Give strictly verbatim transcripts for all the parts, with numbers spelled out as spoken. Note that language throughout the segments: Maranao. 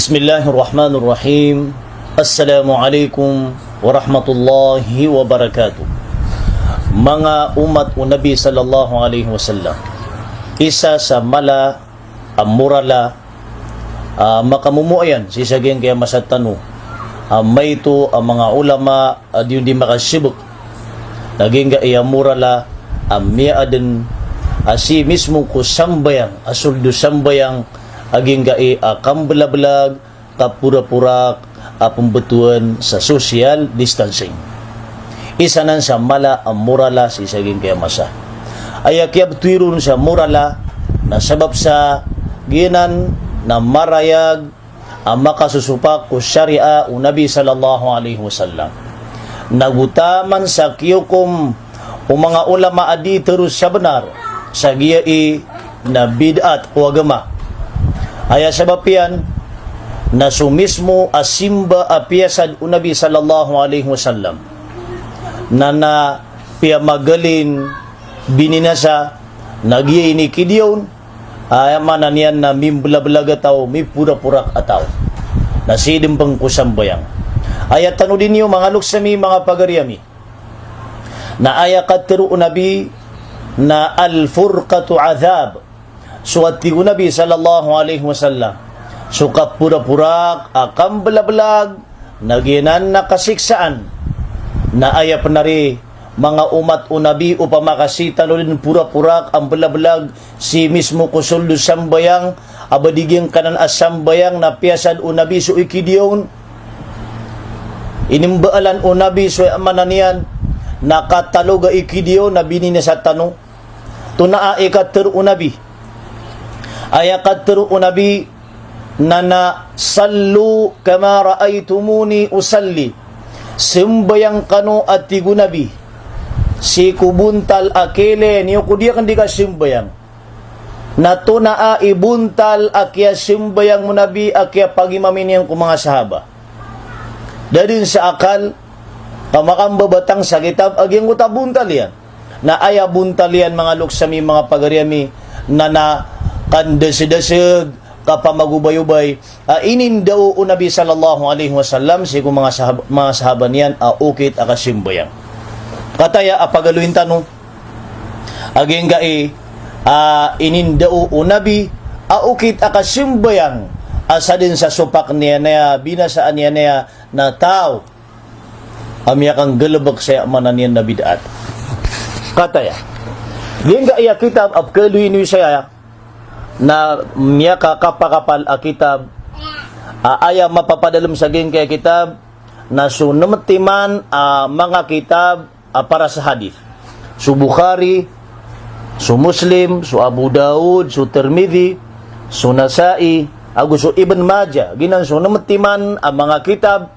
Bismillahirrahmanirrahim. Assalamu alaikum warahmatullahi wabarakatuh. Manga umat o Nabi sallallahu alaihi wasallam, isa sa mala a morala a makamomoayan sii sa giyangkaya masa tano a maito a manga ulama a di on di makasebek na giyangkaya morala a miyaadn a sii mismo ko sambayang a sold o sambayang a giyangkaya a kambelabelag, kaporaporak a pembetowan sa social distancing. Isa nan sa mala a morala sii sa giyangkaya masa. Aya kiyabetowi ron sa morala na sabap sa giyanan na marayag a makasosopak ko shariah o Nabi sallallahu alaihi wasallam. Na go taman sa kiyokom o manga ulama a di tero sa benar sa giyai na bid'at ko agama. Aya sabap iyan na so mismo a simba a piyasad o Nabi sallallahu alaihi wasallam na na piyamagalin bininasa na giyai ini kidiyawn, aya maana niyan na mimbelabelag a taw, miporaporak a taw. Na sii den pen ko sambayang. Aya tanodi niyo manga lokes ami, manga pagari ami, na aya katero o Nabi na al-furqatu adhab. So a tig o Nabi sallallahu alaihi wasallam, so kaporaporak a kambelabelag na giyanan na kasiksaan. Na aya pen ari manga umat o Nabi opama ka sii tano den poraporak a mbelabelag sii mismo ko sold o sambayang a ba di giyangkanan a sambayang na piyasad o Nabi so ikidiyawn. Inimbaalan o Nabi so aya maana niyan na katalog a ikidiyawn na bininasa tano. Tonaa i katero o Nabi. Aya katero o Nabi na na, "Sallu kama ra'aytumuni usalli." Sembayang kano a tig o Nabi sii ko bontal a kailay niyo ko di aken di kasembayang. Na tonaa i bontal a kiyasembayang o Nabi a kiyapagimami niyan ko manga sahaba. Da den sa akal ka makambabatang sa kitab a giyangkoto a bontal iyan. Na aya bontal iyan manga lokes ami, manga pagari ami, na na kandasedaseg, kapamagobayobay a inindao o Nabi sallallahu alaihi wasallam sii ko manga sahab-, manga sahaba niyan a okit a kasembayang. Kataya a pagaloyin tano a giyangkai a inindao o Nabi a okit a kasembayang a sadn sa sopak niyan aya, binasaan iyan aya na taw a miyakanggalbk sa aya maana niyan na bid'at. Kataya, giyangkai a kitab a pkhaaloy niyo saya na miyakakapakapal a kitab a aya mapapadalm sa giyangkai a kitab na so nem timan a manga kitab a para sa hadith. So Bukhari, so Muslim, so Abu Daud, so Tirmidhi, so Nasa'i, ago so Ibn Majah. Giyanan so nem timan a manga kitab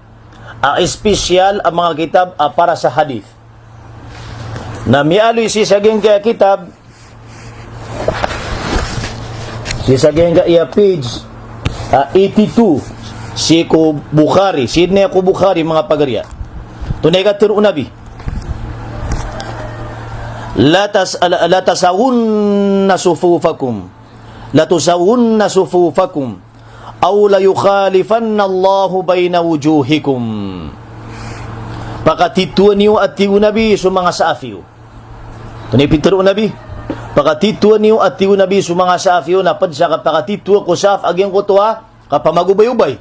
a espesyal a manga kitab a para sa hadith. Na miyaaloy sii sa giyangkai a kitab, sii sa giyangkai a page, ah, eighty-two, sii ko Bukhari, sii dn aya ko Bukhari, manga pagari a. Tonaa i katharo o Nabi. La tas-, la, la tasawunna sufufakum. La tusawunna sufufakum. Aw la yukhalifanna Allahu bayna wujuhikum. Pakatitowan iyo a tig o Nabi so manga saf iyo. Tonaa i pitharo o Nabi. Pakatitowan iyo a tig o Nabi so manga saf iyo, na pd sa kapakatitowa ko saf a giyangkoto a kapamagobayobay.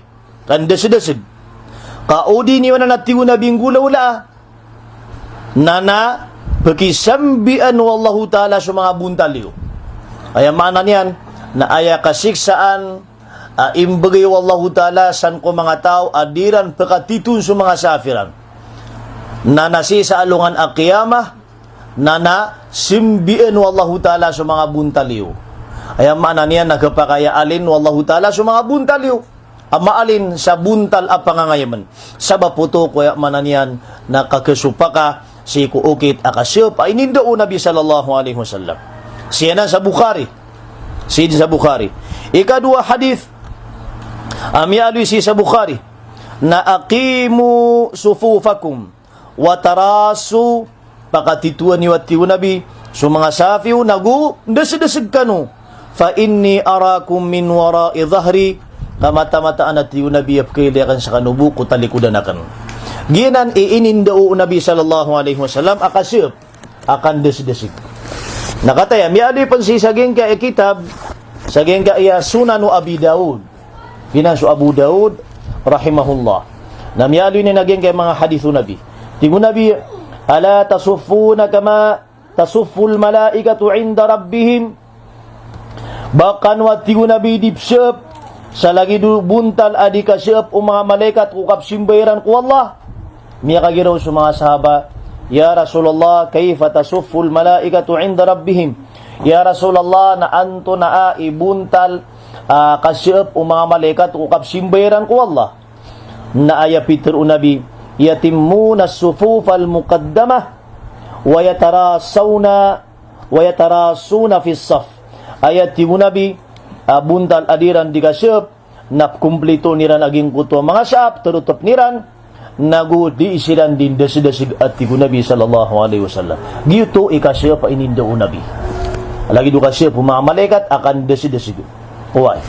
Kandasdasd. Ka o di niyo anan a tig o Nabi nggolawlaa. Na na pkisambian o Allahu Ta'ala so manga bontal iyo. Aya maana niyan na aya kasiksaan a imbgay o Allahu Ta'ala san ko manga taw a di ran pkatitoon so manga saf iran. Na na sii sa alongan a qiyamah, na na sambian o Allahu Ta'ala so manga bontal iyo. Aya maana niyan na khapakay a alin o Allahu Ta'ala so manga bontal iyo. A maalin sa bontal a pangangayamn. Sabap oto ko aya maana niyan na kakhasopak ka sii ko okit a kasap a inindao o Nabi sallallahu alaihi wasallam. Sii anan sa Bukhari. Sii dn sa Bukhari. Ikadowa hadith a miyaaloy sii sa Bukhari na aqimu sufufakum wa tarassu, pakatitowan iyo a tig o Nabi so manga saf iyo nago ndasdasg kano. Fa inni arakum min wara'i dhahri ka mataan-mataan a tig o Nabi a pkhailay akn skano bo ko talikodan akn. Giyanan i inindao o Nabi sallallahu alaihi wasallam a kasep a kandasdasg. Na kataya, miyaaloy pn sii sa giyangkaya kitab, sa giyangkaya Sunan o Abi Daud. Giyanan so Abu Daud, rahimahullah. Na miyaaloy niyan a giyangkaya manga hadith o Nabi. Tig o Nabi, "Ala tasuffuna kama tasufful malaikatu inda rabbihim?" Ba kano a tig o Nabi di psep sa lagid o bontal a di kasep o manga malaikat ko kapsimba iran ko Allah? Miyakagiraw so manga sahaba, "Ya Rasulullah, kaifa tasufful malaikatu inda rabbihim?" Ya Rasulullah, na antonaa i bontal a kasep o manga malaikat ko kapsimba iran ko Allah? Na aya pitharo o Nabi, "Yatimmuna as-sufufal muqaddamah wa yatarasawna, wa yatarasuna fis saf." Aya tig o Nabi, a bontal a di iran di kasep, na pkomplitoon iran a giyangkoto a manga sap, terotop iran, nago di siran di ndasdasg a tig o Nabi sallallahu alaihi wasallam. Giyoto i kasep a inindao o Nabi. Lagid o kasep o manga malaikat a kandasdasg. Oway.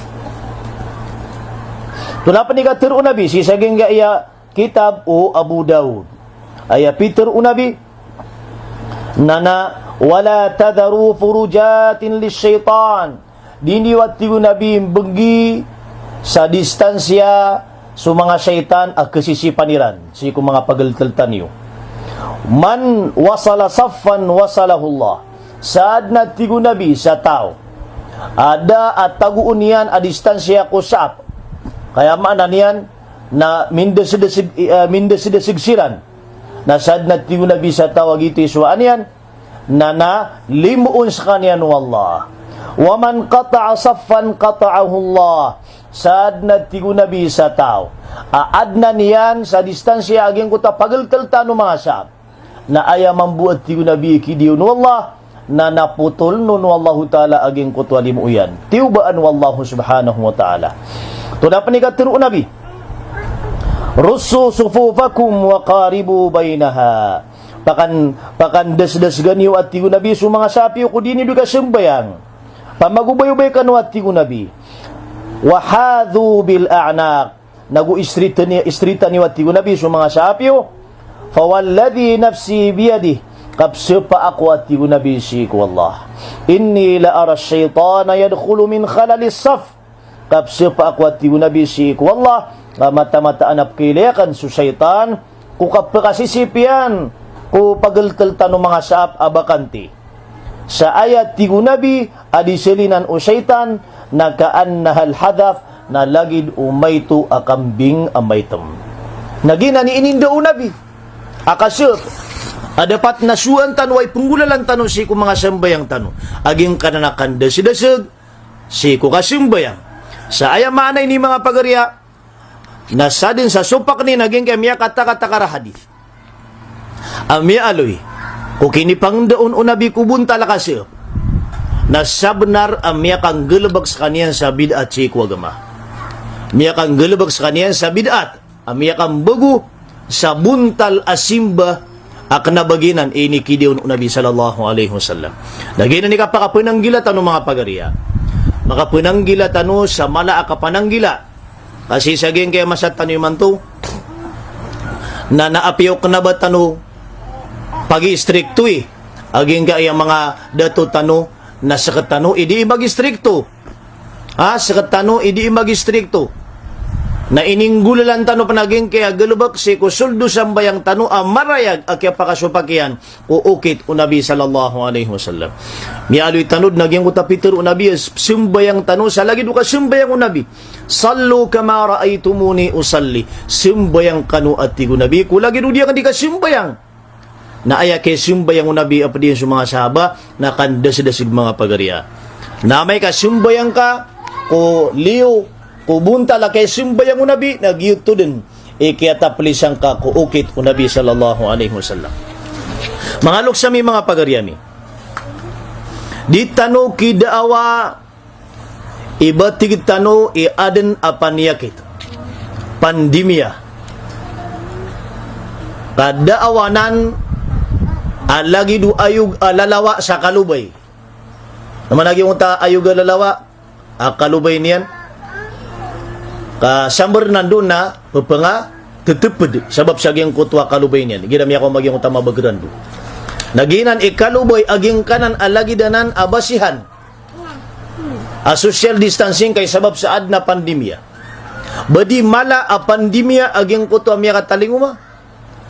Antonaa pn i katharo o Nabi sii sa giyangkaya kitab o Abu Daud. Aya pitharo o Nabi, na na, "Wala tadharu furujatin lish-shaytan." Di niyo a tig o Nabi mbgi sa distansya so manga shaytan a khasisipan iran sii ko manga pagltlta niyo. "Man wasala saffan wasalahullah." Sadn a tig o Nabi sa taw a da a tagoon iyan a distansya ko sap, kaya maana niyan na mindasdasg, eh, mindasdasg siran. Na sadn a tig o Nabi sa taw a giyoto i sowaan iyan, na na limoon skaniyan o Allah. "Wa man qata'a saffan qata'ahullah." Sadn a tig o Nabi sa taw a adn iyan sa distansya a giyangkoto a pagltltan o manga sap, na aya mambo a tig o Nabi i kidiyawn o Allah, na na potoln on o Allahu Ta'ala a giyangkoto a limo iyan. Tiyobaan o Allah subhanahu wa ta'ala. Antonaa pn i katharo o Nabi, "Russu sufufakum wa qaribu bainaha." Pakan, pakandasdasga niyo a tig o Nabi so manga sap iyo ko di niyo di kasambayang. Pamagobayobay kano a tig o Nabi. "Wa hadhu bil a'naq." Nago istrita ni, istrita niyo a tig o Nabi so manga sap iyo. "Fa walladhi nafsi biyadih." Kapsapa ako a tig o Nabi sii ko Allah. "Inni la ara ash-shaytana yadkhulu min khalalis saf." Kapsapa ako a tig o Nabi sii ko Allah, ka mataan-mataan a pkhailay akn so shaytan ko kapakasisip iyan ko pagltltan o manga sap a bakanti. Sa aya tig o Nabi a di salinan o shaytan, na ka'annahal hadhaf, na lagid o maito a kambing a maitm. Na giyanan i inindao o Nabi a kasep a dapat na sowaan tano a ipnggolalan tano sii ko manga sambayang tano a giyangkanan a kandasdasg sii ko kasambayang. Sa aya maana ini manga pagariya, na sadn sa sopak niyan a giyangkaya miyakatakatakar a hadith a miyaaloy ko kinipangndao o Nabi ko bontal a kasep, na sabnar a miyakanggalbk skaniyan sa bid'at sii ko agama. Miyakanggalbk skaniyan sa bid'at a miyakambago sa bontal a simba a kna ba giyanan i inikidiyawn o Nabi sallallahu alaihi wasallam. Na giyanan i kapakapananggila tano manga pagariya. Makapnanggila tano sa mala a kapananggila. Ka sii sa giyangkaya masa tano imanto, na na apiya o kna ba tano pagistrikto i a giyangkaya manga dato tano, na sktano i dii magistrikto. Ha, sktano i dii magistrikto. Na ininggolalan tano pn a giyangkaya galbk sii ko sold o sambayang tano a marayag a kiyapakasopak iyan ko okit o Nabi sallallahu alaihi wasallam. Miyaaloy tano dn a giyangkoto a pitharo o Nabi a sambayang tano sa lagid o kasambayang o Nabi. "Sallu kama ra'aytumuni usalli." Sambayang kano a tig o Nabi ko lagid o di akn di kasambayang. Na aya kasambayang o Nabi a pd iyan so manga sahaba, na kandasdasg manga pagariya. Na amay ka sambayang ka ko liyo, ko bontal a kasambayang o Nabi, na giyoto dn i kiyataplisan ka ko okit o Nabi sallallahu alaihi wasallam. Manga loks ami, manga pagariya mi, di tano kidaawa i batig tano i adn a paniyakit, pandemiya. Kadaawa nan a lagid o ayog a lalawa sa kalobay. Na mana giyangkoto a ayog a lalawa a kalobay niyan? Ka samber nan do na pepanga teteped sabap sa giyangkoto a kalobay niyan. Igira miyakaoma giyangkoto a mabager ando. Na giyanan i kalobay a giyangkanan a lagid anan a basihan a social distancing kay sabap sa aden a pandemya. Ba di mala a pandemya a giyangkoto a miyakatalingoma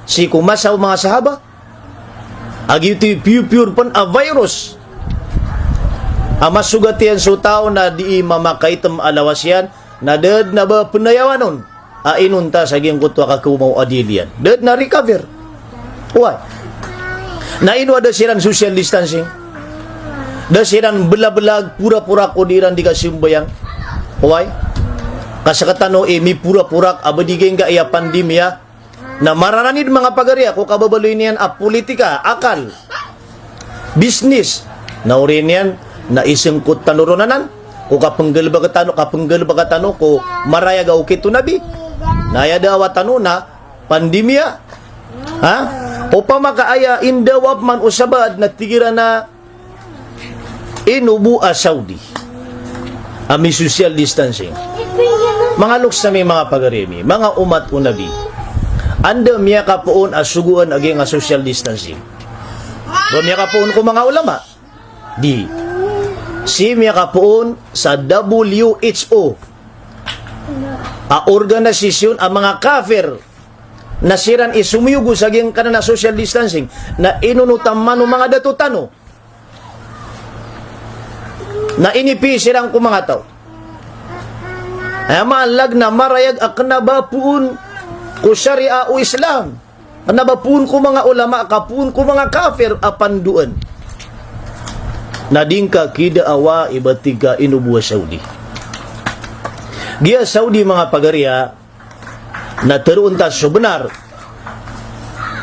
sii ko masa o manga sahaba. A giyoto i piyopiyor pen a virus a masogat iyan so taw na dii mamakaitem a lawas iyan, na da den a ba penayawan on a inonta sa giyangkoto a kakhaoma o adil iyan. Da den a recover. Oway. Na ino a da siran social distancing? Da siran belabelag, poraporak o di iran di kasambayang? Oway. Ka sekatano i miporaporak a ba di giyangkaya pandemya, na mararani den manga pagari a ko kababaloy niyan a politika, akal, business. Na oriyan iyan na isengkot tano ron anan ko kapenggalebeka tano, kapenggalebeka tano ko marayag a okit o Nabi. Na aya daawa tano na pandemya. Ha? Opama ka aya indawa peman o sabaad na tig iran a ino bo a Saudi a mi-social distancing. Manga loks ami, manga pagari ami, manga omat o Nabi. Anda miyakapoon a sogoan a giyangkai a social distancing? Ba miyakapoon ko manga ulama? Di. Sii miyakapoon sa W H O, a organisasyon a manga kafir, na siran i somiyogo sa giyangkanan a social distancing, na inonotan man o manga dato tano. Na inipiya siran ko manga taw. Aya maana na marayag a kena ba poon ko sharia o Islam. Kena ba poon ko manga ulama, ka poon ko manga kafir a pandoan. Na di ngka kidaawa i ba tig ka ino bo a Saudi. Giya Saudi, manga pagari a, na teroon ta so benar.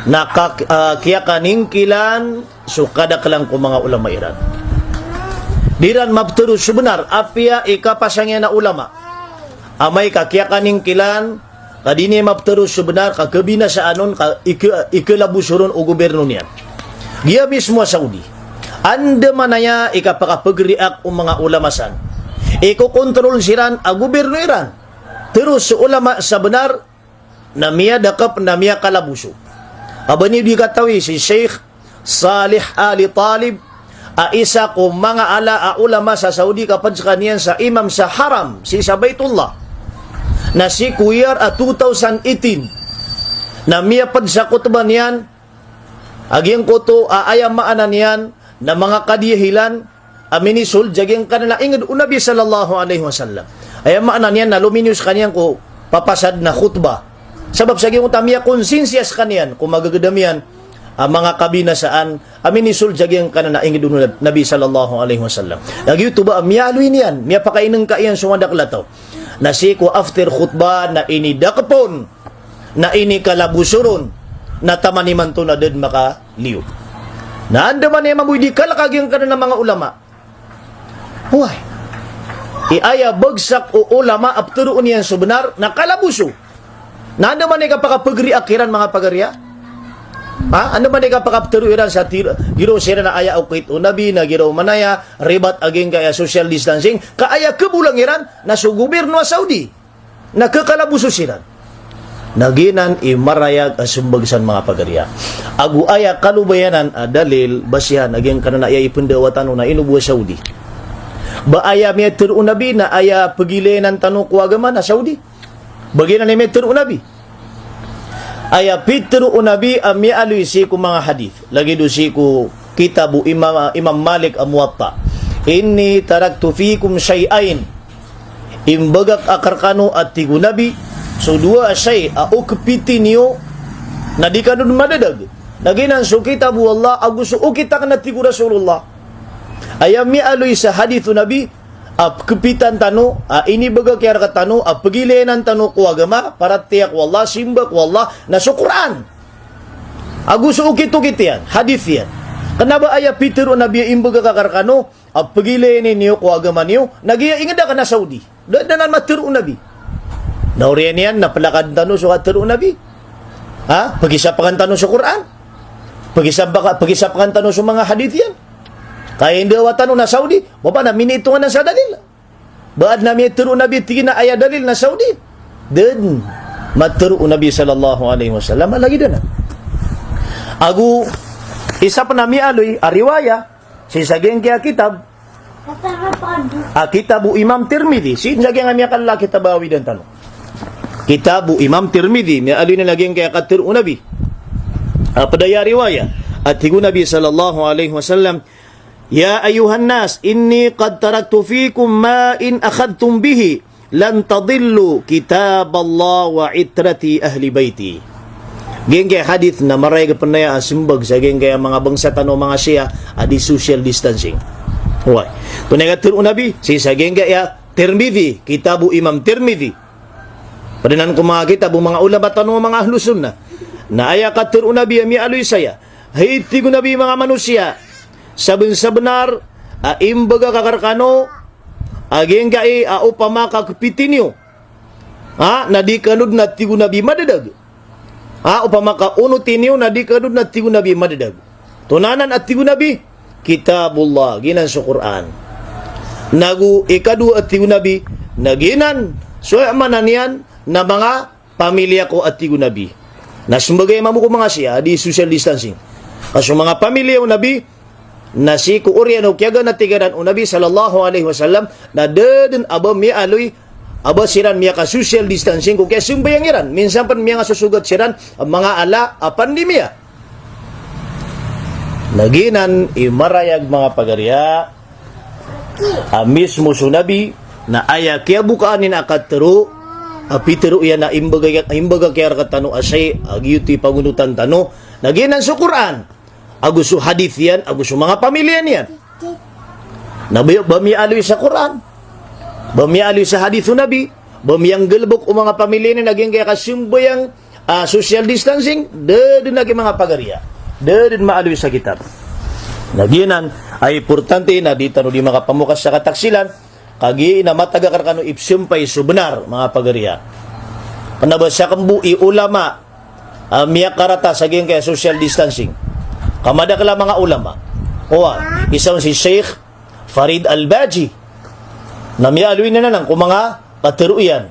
Na ka-, ah, kiyakaningkilan so kadakelan ko manga ulama iran. Di iran mapetero so benar, apiya i kapasang iyan a ulama. Amay ka kiyakaningkilan, ka di niyan mapetero so benar, ka kebinasaan on, ka ike-, ikelaboso ron o gobyerno niyan. Giya mismo a Saudi. Andamanaya i kapakapegeriak o manga ulama san, ikokontrol siran a gobyerno iran. Tero so ulama sa benar, na miyadakep, na miyakalaboso. A ba niyo di katawi si Sheikh Salih Ali Talib, a isa ko manga ala a ulama sa Saudi, kaped sekaniyan sa imam sa Haram, sii sa Baitullah. Na sii ko year a two thousand eighteen, na miyaped sa khutbah niyan, a giyangkoto a aya maana niyan na manga kadiyahilan a minisold sa giyangkanan a inged o Nabi sallallahu alaihi wasallam. Aya maana niyan na lominiyo sekaniyan ko papasad na khutbah. Sabap sa giyangkoto a miyakonsinsiya sekaniyan ko magegedam iyan a manga kabinasaan a minisold sa giyangkanan a inged o Nabi sallallahu alaihi wasallam. Na giyoto ba a miyaaloy niyan, miyapakainengka iyan so madakel a taw. Na sii ko after khutbah na inidakep on, na inikalaboso ron, na taman imanto na da den makaliyo. Na andamanaya mambo i di kalek a giyangkanan a manga ulama. Oway. I aya bagsak o ulama a peteroon iyan so benar, na kalaboso. Na andamanaya i kapakapegeriak iran, manga pagari a. Ha? Andamanaya i kapakapetero iran sa tir-, giraw siran a aya okit o Nabi, na giraw man aya ribat a giyangkaya social distancing, ka aya kebolang iran na so gobyerno a Saudi. Na kekalaboso siran. Na giyanan i marayag a sembag san, manga pagari a. Ago aya kalobayan anan a dalil, basihan, a giyangkanan a aya ipendaawa tano na ino bo a Saudi. Ba aya miyatero o Nabi na aya pegilayanan tano ko agama na Saudi? Ba giyanan i miyatero o Nabi? Aya pitero o Nabi a miyaaloy sii ko manga hadith. Lagid o sii ko kitab o Imam, Imam Malik a Muwatta. "Inni taraktu fikum shay'ain." Imbagak akn rkano a tig o Nabi, so dowa a shay a okpiti niyo na di kano dn madadag. Na giyanan so kitab o Allah ago so okit akn a tig o Rasulullah. Aya miyaaloy sa hadith o Nabi, a pkpitan tano, a inibagak iyan rktano, a pgilayanan tano ko agama, paratiyaya ko Allah, simba ko Allah, na so Qur'an. Ago so okit-okit iyan, hadith iyan. Kna ba aya pitero o Nabi a imbagak akn rkano, a pgilayani niyo ko agama niyo, na giya ingd akn a Saudi. Da dn anan matero o Nabi. Na oriyan iyan na plakadn tano so katero o Nabi. Ha? Pgisapakn tano so Qur'an. Pgisapaka-, pgisapakn tano so manga hadith iyan. Ka aya indawa tano na Saudi, ba pn a miniitongan sa dalil. Ba adn a miyatero o Nabi tig iyan a aya dalil na Saudi. Da dn matero o Nabi sallallahu alaihi wasallam a lagid anan. Ago isa pn a miyaaloy a riwaya sii sa giyangkaya kitab a kitab o Imam Tirmidhi. Sii sa giyangkaya miyakalala a kitab a awidan tano. Kitab o Imam Tirmidhi, miyaaloy anan a giyangkaya katero o Nabi a pd aya a riwaya a tig o Nabi sallallahu alaihi wasallam, "Ya ayyuhan nas, inni qad taraktu fikum ma in akhadhtum bihi lan tadillu kitaballahi wa itrati ahli baiti." Giyangkaya hadith na marayag pn aya a smbag sa giyangkaya manga bangsa tano a manga Shia a di social distancing. Oway. Pn aya katero o Nabi sii sa giyangkaya Tirmidhi, kitab o Imam Tirmidhi. Pd anan ko manga kitab o manga ulama tano a manga Ahlus Sunnah. Na aya katero o Nabi a miyaaloy saya, hay tig o Nabi, manga manosiya, sabnsabnar a imbgak akn rkano a giyangkai a opama ka kpiti niyo, ha, na di kano dn, a tig o Nabi, madadag. Ha, opama ka onoti niyo na di kano dn, a tig o Nabi, madadag. Tonaa nan, a tig o Nabi? Kitabullah, giyanan so Qur'an. Nago ikadowa, a tig o Nabi, na giyanan so, aya maana niyan na manga pamilya ko, a tig o Nabi. Na smbagay mambo ko manga Shia a di social distancing. Ka so manga pamilya o Nabi na sii ko oriyan o kiyaganatigaran o Nabi sallallahu alaihi wasallam na da dn a ba miyaaloy a ba siran miyaka-social distancing ko kiyasambayang iran. Minsan pn miyangasosogat siran a manga ala a pandemiya. Na giyanan i marayag, manga pagariya, a mismo so Nabi na aya kiyabokaan iyan a katero a pitero iyan a imbgak, imbgak iyan rktano a shay a giyoto i pagonotan tano. Na giyanan so Qur'an ago so hadith iyan ago so manga pamilya niyan. Na ba, ba miyaaloy sa Qur'an, ba miyaaloy sa hadith o Nabi, ba miyanggalbk o manga pamilya niyan a giyangkaya kasambayang a social distancing? Da dn, a giya manga pagariya. Da dn maaloy sa kitab. Na giyanan a importante na di tano di makapamokas sa kataksilan, kagiya na matagak rkano ipsampay so bnar, manga pagariya. Kna ba sakn bo i ulama a miyakarata sa giyangkaya social distancing. Ka madakl a manga ulama. Oway, isa on si Sheikh Farid Al-Baji. Na miyaaloy anan anan ko manga katero iyan.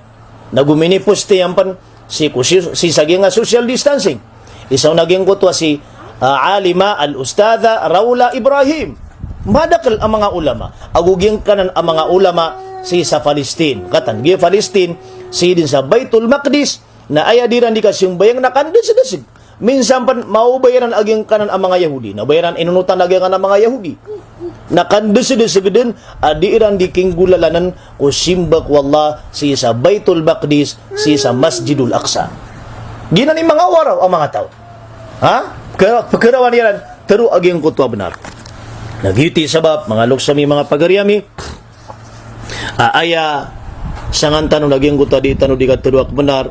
Nago minipost iyan pn sii ko si, sii sa giyangkaya social distancing. Isa on a giyangkoto a si, ah, Alima Al-Ustadha Raula Ibrahim. Madakl a manga ulama. Ago giyangkanan a manga ulama sii sa Palestine. Katan, giya Palestine, sii dn sa Baitul Maqdis, na aya di iran di kasambayang na kandasdasg. Minsan pn maobay iran a giyangkanan a manga Yahudi. Na ba iran inonotan a giyangkanan a manga Yahudi. Na kandasdasg dn a di iran di kinggolalan ko simba ko Allah sii sa Baitul Maqdis, sii sa Masjidul Aqsa. Giyanan i manga waraw a manga taw. Ha? Pk-, pkharawan iran, tero a giyangkoto a bnar. Na giyoto i sabap, manga loks ami, manga pagari ami, a aya sangan tano na giyangkoto a di tano di katero a kbnar,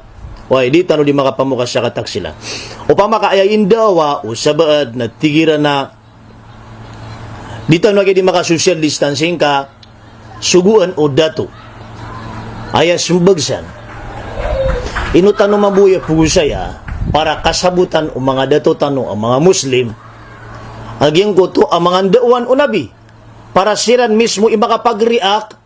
oway, di tano di makapamokas sa kataksilan. Opama ka aya indawa o sabaad na tig iran a di tano a giya di maka-social distancing ka sogoan o dato. Aya smbag san, ino tano mambo aya pagosaya para kasabotan o manga dato tano a manga Muslim a giyangkoto a manga ndawaan o Nabi, para siran mismo i makapag-react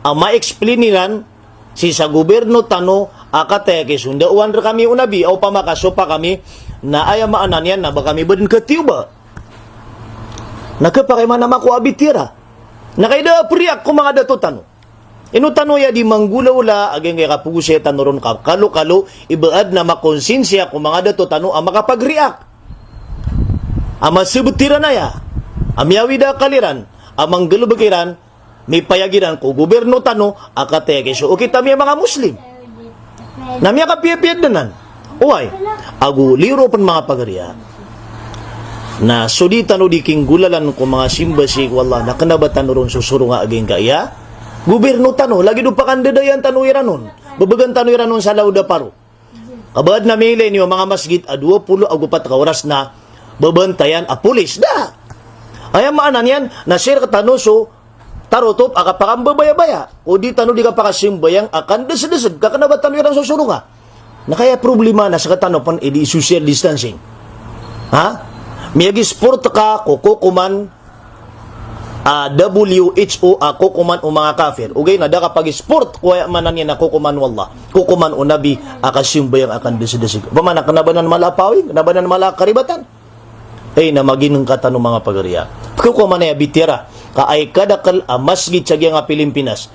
a ma-explain iran sii sa gobyerno tano a kataya ki so ndawaan rkami o Nabi, a opama ka sopa kami, na aya maana niyan na ba kami ba dn katiyoba. Na khapakay man a makowa a bitiyara. Na kay da a pariak ko manga dato tano. Ino tano aya di manggolawla a giyangkaya kapagosaya tano ron ka kalokalo, i ba adn a makonsinsiya ko manga dato tano a makapag-react. A masabt iran aya, a miyawid a akal iran, a manggalbk iran, mipayag iran ko gobyerno tano a kataya ki so okit ami a manga Muslim. Na miyakapiyapiya dn anan. Oway, ago liyo ron pn, manga pagariya, na so di tano di kinggolalan ko manga simba sii ko Allah na kna ba tano ron sosoronga a giyangkaya gobyerno tano, lagid o pakandadayan tano iran on, bbagan tano iran on sa lawd a paro. Ka ba adn a miilay niyo a manga masgit a dowa polo ago pat ka oras na babantayan a polis. Da. Aya maana niyan na sii rktano so tarotop a kapakambabayabaya. O di tano di kapakasimbayang a kandasdasg, ka kna ba tano iran sosoronga. Na kaya problema na sktano pn i di social distancing. Ha? Miyag-sport ka ko kokoman a W H O a kokoman o manga kafir. Ogaid na da ka pag-sport ko aya maana niyan a kokoman o Allah, kokoman o Nabi a kasambayang a kandasdasg. Opama na kna ba nan mala a pawing, kna ba nan mala a karibatan. Ay, na maginngka tano manga pagari a pkhakowa man aya bitiyara ka aya kadakl a masgit sa giyangkai a Pilimpinas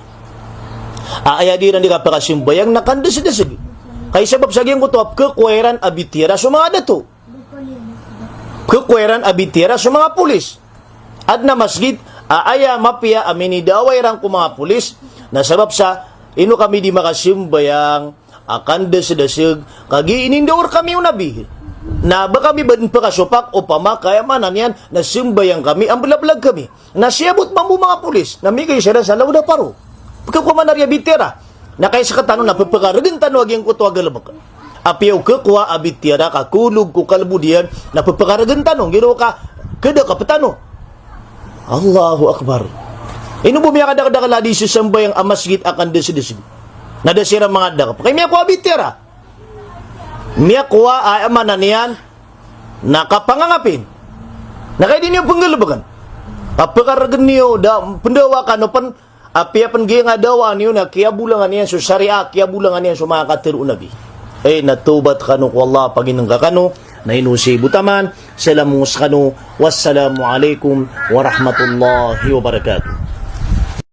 a aya di iran di kapakasambayang na kandasdasg. Ka aya sabap sa giyangkoto a pkhakowa iran a bitiyara so manga dato. Pkhakowa iran a bitiyara so manga polis. Adn a masgit a aya mapiya a minidawa iran ko manga polis na sabap sa ino kami di makasambayang a kandasdasg, kagiya inindao rkami o Nabi. Na ba kami ba dn pkasopak opama ka aya maana niyan na sambayang kami a mblablag kami. Na siyabot mambo o manga polis, na migay siran sa lawd a paro. Pkhakowa man ari a bitiyara. Na kay sktano na pphakargn tano a giyangkoto a galbk. Apiya o khakowa a bitiyara ka kolog ko kalbod iyan na pphakargn tano, giraw ka kdakp tano. Allahu Akbar. Ino bo miyakadakdakl a di sasambayang a masgit a kandasdasg na da siran mangadakp? Kay miyakowa a bitiyara. Miyakowa a aya maana niyan na kapangangapin. Na kay di niyo pnggalbkn. Pphakardn iyo, da pndawa kano pn, apiya pn giyangkai a dawaan iyo na kiyabolangan iyan so sariya, kiyabolangan iyan so manga katharo o Nabi. Ay, na tawbat kano ko Allah, paginngka kano, na ino sii bo taman, salam o skano, wassalamu alaikum warahmatullahi wabarakatuh.